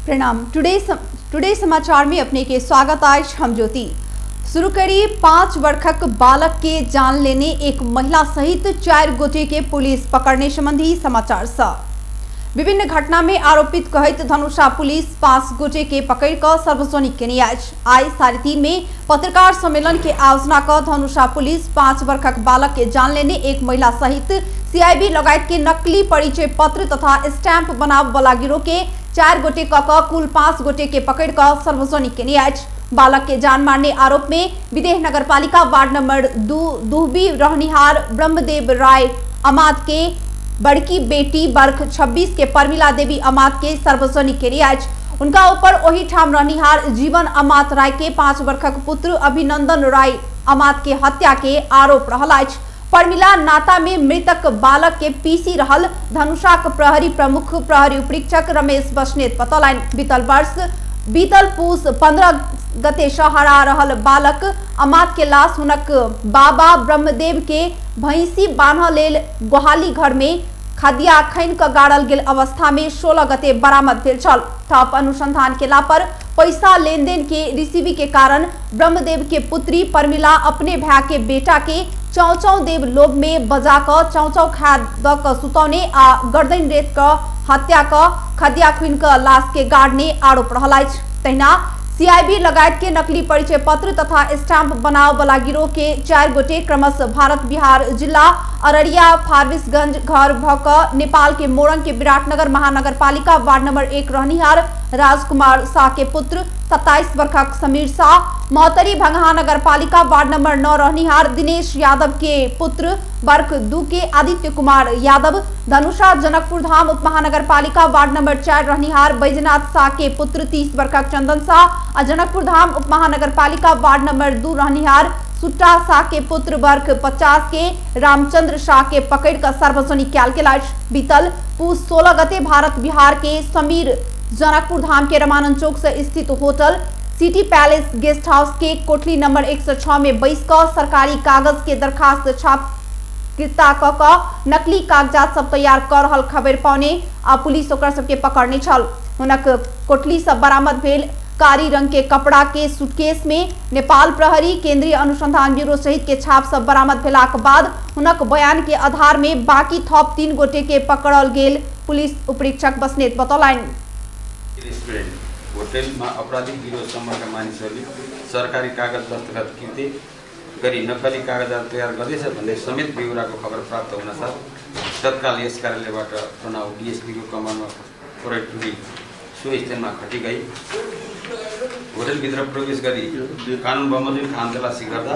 प्रणाम। Today today समाचार में अपने के स्वागत अछि। हम ज्योति। शुरू करी 5 वर्षक बालक के जान लेने एक महिला सहित 4 गोटे के पुलिस पकड़ने संबंधी समाचार सँ। विभिन्न घटना में आरोपित कहैत धनुषा पुलिस 5 गोटे के पकड़ कऽ सार्वजनिक केने अछि। आइ 3:30 में पत्रकार सम्मेलन के आयोजना कऽ धनुषा पुलिस 5 वर्षक बालक के जान लेने एक महिला सहित सीआईबी लगायत के नकली परिचय पत्र तथा स्टैंप बनाब वाला गिरोह के 4 गोटे कऽ कऽ कुल 5 गोटे के पकड़ कऽ सार्वजनिक केने अछि। बालक के जान मारने आरोप में विदेह नगरपालिका वार्ड नंबर 2 दुहबी रहनिहार ब्रह्मदेव राय अमाद के बड़की बेटी वर्ष 26 के परमिला देवी अमात के सार्वजनिक केने अछि। उनका ऊपर ओहि ठाम रहनिहार जीवन अमात राय के 5 वर्षक पुत्र अभिनंदन राय अमात के हत्या के आरोप रहल अछि। परमिला नाता में मृतक बालक के पीसी रहल धनुषाक प्रहरी प्रमुख प्रहरी उपरीक्षक रमेश बस्नेत बतौलनि। बीतल वर्ष बीतल पूस 15 गते सँ हरा रहल बालक अमात के लाश हुनक बाबा ब्रह्मदेव के भैंसी बान्ह लेल गोहाली घर में खदिया खनि कऽ गाड़ल गेल अवस्था में 16 गते बरामद भेल छल। थप अनुसंधान केला पर पैसा लेनदेन के रिसीवी के कारण ब्रह्मदेव के पुत्री परमिला अपने भाई के बेटा के चौं चौं देव लोभ में बजा कऽ चौं चौं खा द कऽ सुतौने आ गर्दनि रेत कऽ हत्या कऽ खदिया खुनि कऽ लाश के गाड़ने आरोप रहल अछि। तहिना सीआईबी लगायत के नकली परिचय पत्र तथा स्टाम्प बनाव वाला गिरोह के 4 गोटे क्रमश भारत बिहार जिला अररिया फारबिसगंज घर भ कऽ नेपाल के मोरंग के विराटनगर महानगरपालिका वार्ड नंबर 1 रहनिहार राजकुमार शाह के पुत्र 27 वर्षक समीर शाह, महोत्तरी भंगहा नगरपालिका वार्ड नंबर 9 रहनिहार दिनेश यादव के पुत्र वर्ष 2 के आदित्य कुमार यादव, धनुषा जनकपुर धाम उप महानगरपालिका वार्ड नंबर 4 रहनिहार बैजनाथ शाह के पुत्र 30 वर्षक चंदन शाह आ जनकपुर धाम उप महानगरपालिका वार्ड नंबर 2 रहनिहार सुट्टा शाह के पुत्र वर्ष 50 के रामचंद्र शाह के पकड़ कऽ सार्वजनिक कयल गेल अछि। बीतल पूस 16 गते भारत बिहार के समीर जनकपुर धाम के रमानंद चौक से स्थित hotel city palace guest house के कोठली नंबर 106 में बैस कऽ सरकारी कागज के दरखास्त छाप कृता कऽ कऽ नकली कागजात सब तैयार कऽ रहल खबर पौने आ पुलिस ओकर सबके पकड़ने छल। हुनक कोठली से बरामद भेल कारी रंग के कपड़ा के सूटकेस में नेपाल प्रहरी केंद्रीय अनुसंधान ब्यूरो सहित के छाप सब बरामद भेलाक बाद हुनक बयान के आधार में बाकी थप 3 गोटे के पकड़ल गेल पुलिस उपरीक्षक बस्नेत बतौलनि। रेस्टुरेन्ट होटेलमा आपराधिक गिरोह समूहका मानिसहरूले सरकारी कागज दस्तखत कृत्य गरी नक्कली कागजात तयार गर्दैछ भन्ने समेत बेहोराको खबर प्राप्त हुनसाथ तत्काल यस कार्यालयबाट तनाउ डिएसपीको कमानमा प्रहरी टोली सो स्थानमा खटी गई होटलभित्र प्रवेश गरी कानुन बमोजिम खानतलासी गर्दा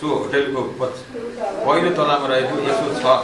सो होटलको पहिलो तलामा रहेको 106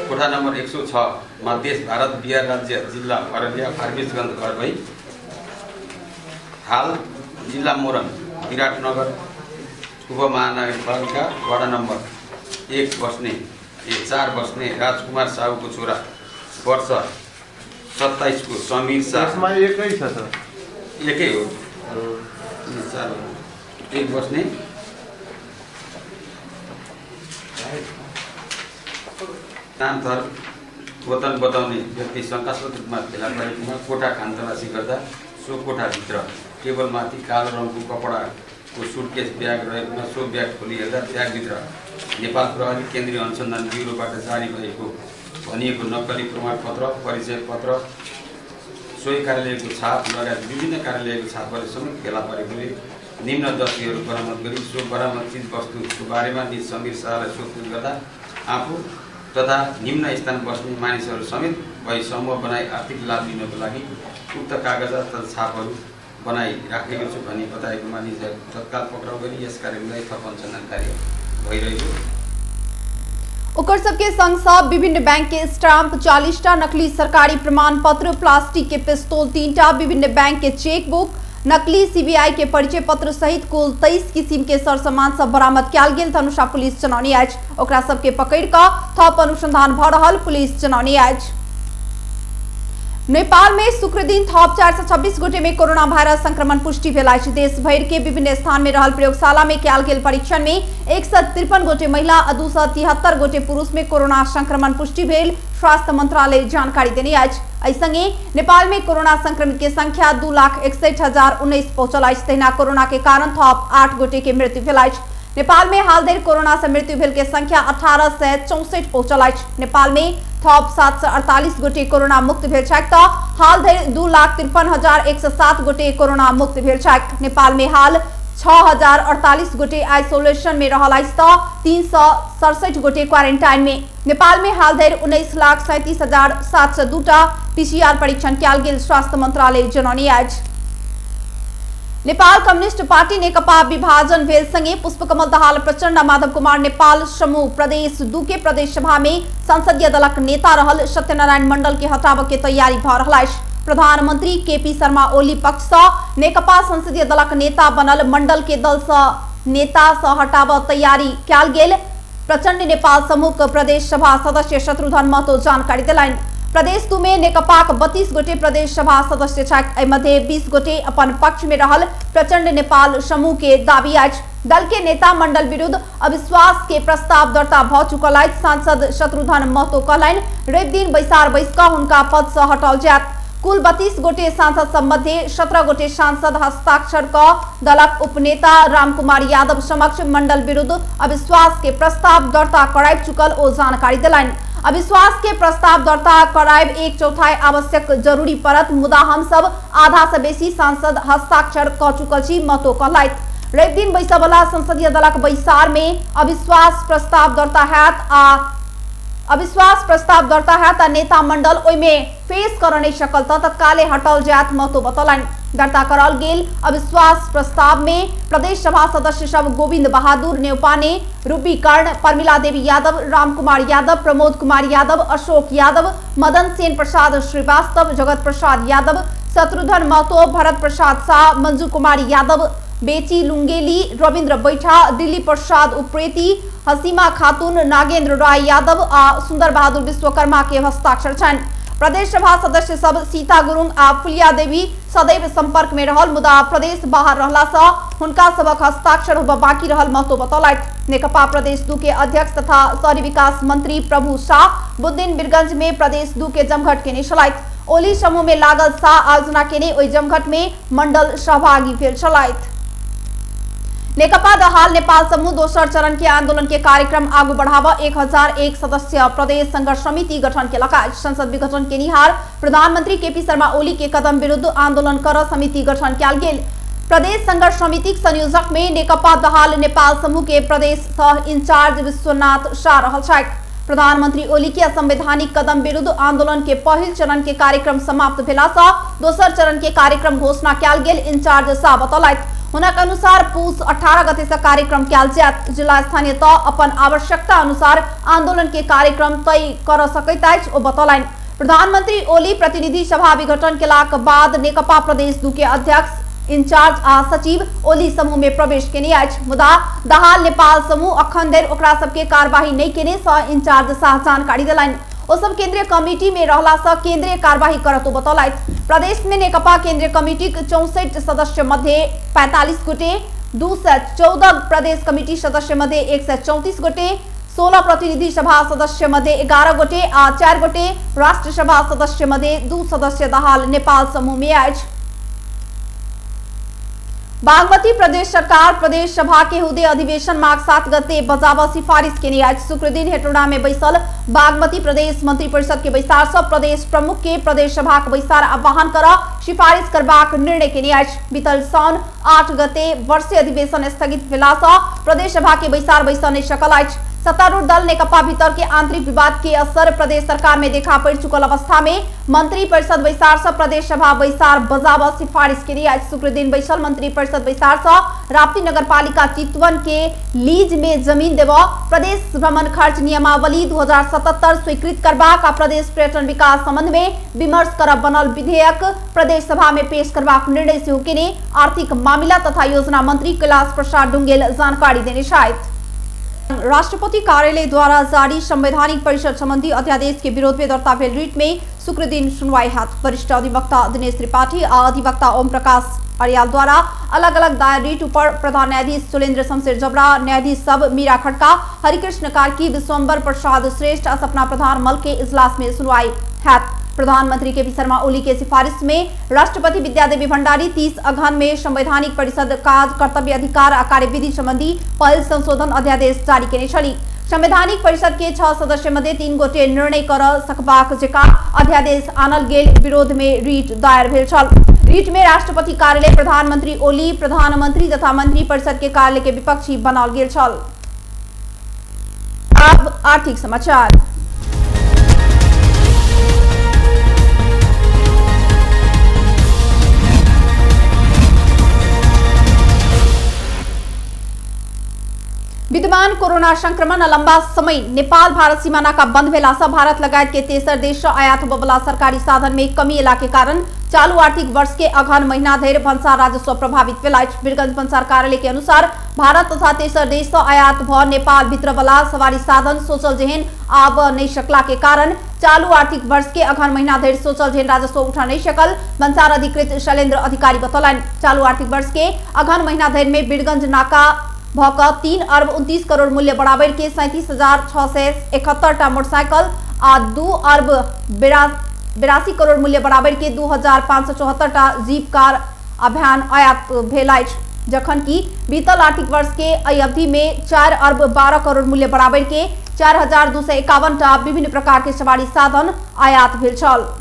कोठा नम्बर 106 मा देश भारत बिहार राज्य जिल्ला अररिया फारबिसगञ्ज घर भई हाल जिल्ला मोरङ विराटनगर उपमहानगरपालिका वार्ड नम्बर 1 बस्ने 4 बस्ने राजकुमार साहुको छोरा वर्ष 27 को समीर शाह। यसमा एकै छ सर। एकै हो। 4 1 बस्ने नाम थर वतन बताउने व्यक्ति शङ्कास्पद रूपमा फेला परेकोमा कोठा खानतलासी गर्दा सो कोठाभित्र टेबलमाथि कालो रङको कपडाको सुटकेस ब्याग रहेकोमा सो ब्याग खोली हेर्दा ब्यागभित्र नेपाल प्रहरी केन्द्रीय अनुसन्धान ब्युरोबाट जारी भएको भनिएको नक्कली प्रमाणपत्र, परिचय पत्र, सोही कार्यालयको छाप लगायत विभिन्न कार्यालयको छापहरू समेत फेला परेकोले निम्न दस्तीहरू बरामद गरी सो बरामद चिजवस्तुको बारेमा निज समीर शाहलाई सोधपुछ गर्दा आफू तथा निम्न स्थान बस्ने मानिसहरू समेत भई समूह बनाई आर्थिक लाभ लिनको लागि उक्त कागजात तथा छापहरू बनाई राखेको छु भनी बताएकोमा निजहरू तत्काल पक्राउ गरी यस कार्यलाई थप अनुसन्धान कार्य भइरहेको। ओकर सबके संग सब विभिन्न बैंक के स्टाम्प 40टा, नकली सरकारी प्रमाण पत्र, प्लास्टिक के पिस्तौल 3टा, विभिन्न बैंक के चेकबुक, नकली सीबीआई के परिचय पत्र सहित कुल 23 किसिम के सरसामान सब बरामद कयल गेल धनुषा पुलिस जनौने अछि। ओकरा सबके पकड़ कऽ थप अनुसंधान भऽ रहल पुलिस जनौने अछि। नेपाल में शुक्र दिन थप 426 गोटे में कोरोना वायरस संक्रमण पुष्टि भेल अछि। देश भरि के विभिन्न स्थान में रहल प्रयोगशाला में कयल गेल परीक्षण में 153 गोटे महिला आ 273 गोटे पुरुष में कोरोना संक्रमण पुष्टि भेल स्वास्थ्य मंत्रालय जानकारी देने अछि। एहि संगे नेपाल में कोरोना संक्रमित के संख्या 2,61,019 पहुंचल अछि। तहिना कोरोना के कारण थप 8 गोटे के मृत्यु भेल अछि। नेपाल में हाल धरि कोरोना से मृत्यु भेल के संख्या 1864 पहुंचल अछि। नेपाल में थप 748 गोटे कोरोना मुक्त भेल छथि त हाल धरि 2,53,107 गोटे कोरोना मुक्त भेल छथि। नेपाल में हाल 6,048 गोटे आइसोलेशन में रहल अछि त 367 गोटे क्वारेंटाइन में। नेपाल में हाल धरि 19,37,702 टा पीसीआर परीक्षण कयल गेल स्वास्थ्य मंत्रालय जनौने अछि। नेपाल कम्युनिस्ट पार्टी नेकपा विभाजन भेल संगे पुष्पकमल दाहाल प्रचण्ड माधव कुमार नेपाल समूह प्रदेश 2 के प्रदेश सभा में संसदीय दलक नेता रहल सत्यनारायण मंडल के हटाबऽ के तैयारी भऽ रहल अछि। प्रधानमंत्री केपी शर्मा ओली पक्ष सँ नेकपा संसदीय दलक नेता बनल मंडल के दल सँ नेता सँ हटाबऽ तैयारी कयल गेल प्रचण्ड नेपाल समूह के प्रदेश सभा सदस्य शत्रुघ्न महतो जानकारी देलनि। प्रदेश 2 में नेकपाक 32 गोटे प्रदेश सभा सदस्य छथि। एहि मध्य 20 गोटे अपन पक्ष में रहल प्रचण्ड नेपाल समूह के दावी अछि। दल के नेता मंडल विरुद्ध अविश्वास के प्रस्ताव दर्ता भऽ चुकल अछि। सांसद शत्रुघ्न महतो कहलनि, रवि दिन बैसार बैस कऽ हुनका पद सँ हटाओल जायत। कुल 32 गोटे सांसद सब मध्य 17 गोटे सांसद हस्ताक्षर कऽ दलक उपनेता रामकुमार यादव समक्ष मंडल विरुद्ध अविश्वास के प्रस्ताव दर्ता कराबि चुकल ओ जानकारी देलनि। अविश्वास के प्रस्ताव दर्ता करायब 1/4 आवश्यक जरूरी पड़त, मुदा हम सब आधा से बेसी सांसद हस्ताक्षर कऽ चुकल छी, महतो कहलथि। रवि दिन बैसयवला संसदीय दलक बैसार में अविश्वास प्रस्ताव दर्ता हैत आ अविश्वास प्रस्ताव दर्ता हैत आ नेता मंडल ओहिमे फेस करऽ नहि सकल तऽ तत्काले हटाओल जायत, महतो बतौलनि। दर्ता कराओल गेल अविश्वास प्रस्ताव में प्रदेश सभा सदस्य सब गोविंद बहादुर नेउपाने, रूबी कर्ण, परमिला देवी यादव, रामकुमार यादव, प्रमोद कुमार यादव, अशोक यादव, मदन सेन प्रसाद श्रीवास्तव, जगत प्रसाद यादव, शत्रुघ्न महतो, भरत प्रसाद शाह, मंजू कुमारी यादव, बेची लुंगेली, रविन्द्र बैठा, दिल्ली प्रसाद उप्रेती, हसीमा खातून, नागेंद्र राय यादव आ सुंदर बहादुर विश्वकर्मा के हस्ताक्षर छनि। प्रदेश सभा सदस्य सब सीता गुरुंग आ फुलिया देवी सदैव संपर्क में रहल, मुदा प्रदेश बाहर रहला सँ हुनका सबक हस्ताक्षर होबऽ बाकी रहल महतो बतौलथि। नेकपा प्रदेश 2 के अध्यक्ष तथा शहरी विकास मंत्री प्रभु शाह बुधदिन वीरगंज में प्रदेश 2 के जमघट केने छलथि। ओली समूह में लागल शाह आयोजना केने ओहि जमघट में मंडल सहभागी भेल छलथि। नेकपा दहाल नेपाल समूह दोसर चरण के आंदोलन के कार्यक्रम आगू बढ़ाबऽ 1001 सदस्य प्रदेश संघर्ष समिति गठन केलक अछि। संसद विघटन केनिहार प्रधानमंत्री केपी शर्मा ओली के कदम विरुद्ध आंदोलन कर समिति गठन कयल गेल। प्रदेश संघर्ष समिति संयोजक में नेकपा दहाल नेपाल समूह के प्रदेश सह इंचार्ज विश्वनाथ शाह रहल छथि। प्रधानमंत्री ओली के असंवैधानिक कदम विरुद्ध आंदोलन के पहिल चरण के कार्यक्रम समाप्त भेला सँ दोसर चरण के कार्यक्रम घोषणा कयल गेल इंचार्ज शाह बतौलथि। हुनक अनुसार पूस 18 गते से कार्यक्रम कयल जायत। जिला स्थानीय तह अपन आवश्यकता अनुसार आंदोलन के कार्यक्रम तय कर सकैत अछि, ओ बतौलनि। प्रधानमंत्री ओली प्रतिनिधि सभा विघटन केलाक बाद नेकपा प्रदेश 2 के अध्यक्ष, इंचार्ज आ सचिव ओली समूह में प्रवेश केने अछि, मुदा दहाल नेपाल समूह अखन धरि ओकरा सबके कार्यवाही नहि केने सह इंचार्ज शाह जानकारी देलनि। ओ सब केंद्रीय कमिटी में रहला सँ केंद्रीय कार्यवाही करत ओ बतौलथि। प्रदेश में नेकपा केंद्रीय कमिटी 64 सदस्य मध्य 45 गोटे, 214 प्रदेश कमिटी सदस्य मध्य 134 गोटे, 16 प्रतिनिधि सभा सदस्य मध्य 11 गोटे आ 4 गोटे राष्ट्र सभा सदस्य मध्य 2 सदस्य दहाल नेपाल समूह में अछि। बागमती प्रदेश सरकार प्रदेश सभा के हुदे अधिवेशन माघ 7 गते बजाबऽ सिफारिश केने अछि। शुक्रदिन हेटौँडा में बैसल बागमती प्रदेश मंत्री परिषद के बैसार सँ प्रदेश प्रमुख के प्रदेश सभा के बैसार आह्वान कर सिफारिश करबाक निर्णय केने अछि। बीतल साउन 8 गते वर्षीय अधिवेशन स्थगित भेला सँ प्रदेश सभा के बैसार बैस नहि सकल अछि। सत्तारूढ़ दल नेकपा भीतर के आंतरिक विवाद के असर प्रदेश सरकार में देखा पड़ि चुकल अवस्था में मंत्री परिषद बैसार सँ प्रदेश सभा बैसार बजाबऽ सिफारिश केने अछि। शुक्रदिन बैसल मंत्री परिषद बैसार सँ राप्ती नगरपालिका चितवन के लीज में जमीन देबऽ, प्रदेश भ्रमण खर्च नियमावली 2077 स्वीकृत करबाक आ प्रदेश पर्यटन विकास संबंध में विमर्श करब बनल विधेयक प्रदेश सभा में पेश करबाक निर्णय सेहो केने आर्थिक मामिला तथा योजना मंत्री कैलाश प्रसाद डुंगेल जानकारी देने छथि। राष्ट्रपति कार्यालय द्वारा जारी संवैधानिक परिषद संबंधी अध्यादेश के विरोध में दर्ता भेल रिट में शुक्रदिन सुनवाई हैत। वरिष्ठ अधिवक्ता दिनेश त्रिपाठी आ अधिवक्ता ओम प्रकाश अर्याल द्वारा अलग अलग दायर रिट ऊपर प्रधान न्यायाधीश सुलेंद्र शमशेर जबरा, न्यायाधीश सब मीरा खड़का, हरिकृष्ण कार्की, विश्वम्बर प्रसाद श्रेष्ठ आ सपना प्रधान मल के इजलास में सुनवाई हैत। प्रधानमंत्री केपी शर्मा ओली के सिफारिश में राष्ट्रपति विद्यादेवी भंडारी 30 अगहन में संवैधानिक परिषद काज कर्तव्य अधिकार आ कार्यविधि संबंधी पहिल संशोधन अध्यादेश जारी केने छली। संवैधानिक परिषद के 6 सदस्य मध्ये 3 गोटे निर्णय कर सकबाक जेका अध्यादेश आनल गेल विरोध में रिट दायर भेल छल। रिट में राष्ट्रपति कार्यालय, प्रधानमंत्री ओली, प्रधानमंत्री तथा मंत्री परिषद के कार्यालय के विपक्षी बनाओल गेल छल। अब आर्थिक समाचार। विद्यमान कोरोना संक्रमण आ लंबा समय नेपाल भारत सीमा नाका बंद भेला सँ भारत लगायत के तेसर देश सँ आयात होबयवला सरकारी साधन में कमी एला के कारण चालू आर्थिक वर्ष के अगहन महीना धरि भन्सार राजस्व प्रभावित भेल अछि। वीरगंज भन्सार कार्यालय के अनुसार भारत तथा तेसर देश सँ आयात भ नेपाल भित्रवला सवारी साधन सोचल जेहन आब नहि सकला के कारण चालू आर्थिक वर्ष के अगहन महीना धरि सोचल जेहन राजस्व उठा नहीं सकल भन्सार अधिकृत शैलेन्द्र अधिकारी बतौलनि। चालू आर्थिक वर्ष के अगहन महीना धरि में वीरगंज नाका भ क 3 अरब 29 करोड़ मूल्य बराबर के 37,671 टा मोटरसाइकिल आ 2 अरब 82 करोड़ मूल्य बराबर के 2,574 टा जीप कार अभियान आयात भेल अछि, जखन कि बीतल आर्थिक वर्ष के एहि अवधि में 4 अरब 12 करोड़ मूल्य बराबर के 4,251 टा विभिन्न प्रकार के सवारी साधन आयात भेल छल।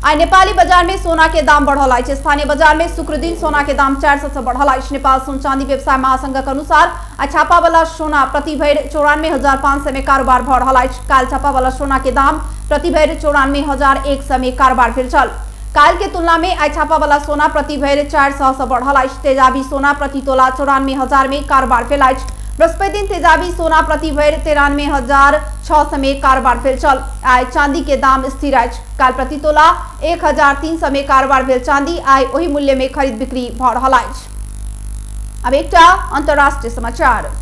आइ नेपाली बाजार में सोना के दाम बढ़ल अछि। स्थानीय बाजार में शुक्र दिन सोना के दाम 400 से बढ़ल अछि। नेपाल सोन चांदी व्यवसाय महासंघक अनुसार आइ छापावाला सोना प्रति भरि 94,500 में कारोबार भ रहल अछि। काल्हि छापावाला सोना के दाम प्रति भरि 94,100 में कारोबार भेल छल। काल्हि के तुलना में आइ छापावाला सोना प्रति भरि 400 से बढ़ल अछि। तेजाबी सोना प्रति तोला 94,000 में कारोबार भेल अछि। बृहस्पति दिन तेजाबी सोना प्रति भरि 93,600 में कारोबार भेल छल। आइ चांदी के दाम स्थिर अछि। काल्हि प्रति तोला 1,300 में कारोबार भेल चांदी आइ ओहि मूल्य में खरीद बिक्री भ रहल अछि। अब एकटा अंतर्राष्ट्रीय समाचार।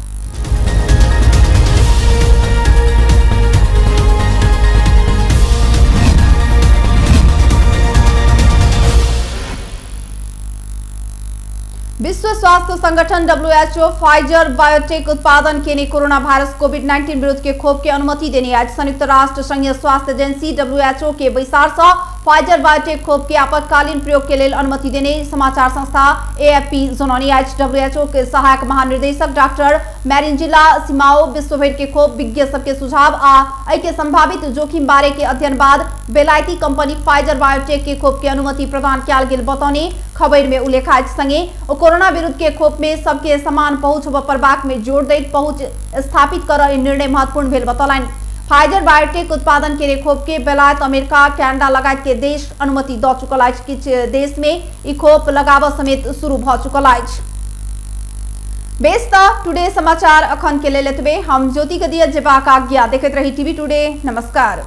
विश्व स्वास्थ्य संगठन WHO Pfizer biotech उत्पादन केने कोरोना वायरस कोविड-19 विरुद्ध के खोप के अनुमति देने अछि। संयुक्त राष्ट्र संघीय स्वास्थ्य एजेंसी WHO के बैसार सँ फाइजर बायोटेक खोप के आपातकालीन प्रयोग के लेल अनुमति देने समाचार संस्था एएफपी जनौने अछि। WHO के सहायक महानिर्देशक डॉक्टर मैरिंजिला सिमाओ विश्वभरि के खोप विज्ञ सबके सुझाव आ एहि के संभावित जोखिम बारे के अध्ययन बाद बेलायती कंपनी फाइजर बायोटेक के खोप के अनुमति प्रदान कयल गेल बतौने खबर में उल्लेख अछि। संगे ओ कोरोना विरुद्ध के खोप में सबके समान पहुंच होबय पड़बाक में जोर दैत पहुंच स्थापित करऽ ई निर्णय महत्वपूर्ण भेल बतौलनि। फाइजर बायोटेक उत्पादन के खोप के बेलायत, अमेरिका, कनाडा लगायत के देश अनुमति दऽ चुकल अछि। किछु देश में ई खोप लगाबऽ समेत शुरू भऽ चुकल अछि। बेस त टुडे समाचार अखन के लेल एतबे। हम ज्योति के दिया जेबाक आज्ञा। देखैत रही टीवी टुडे। नमस्कार।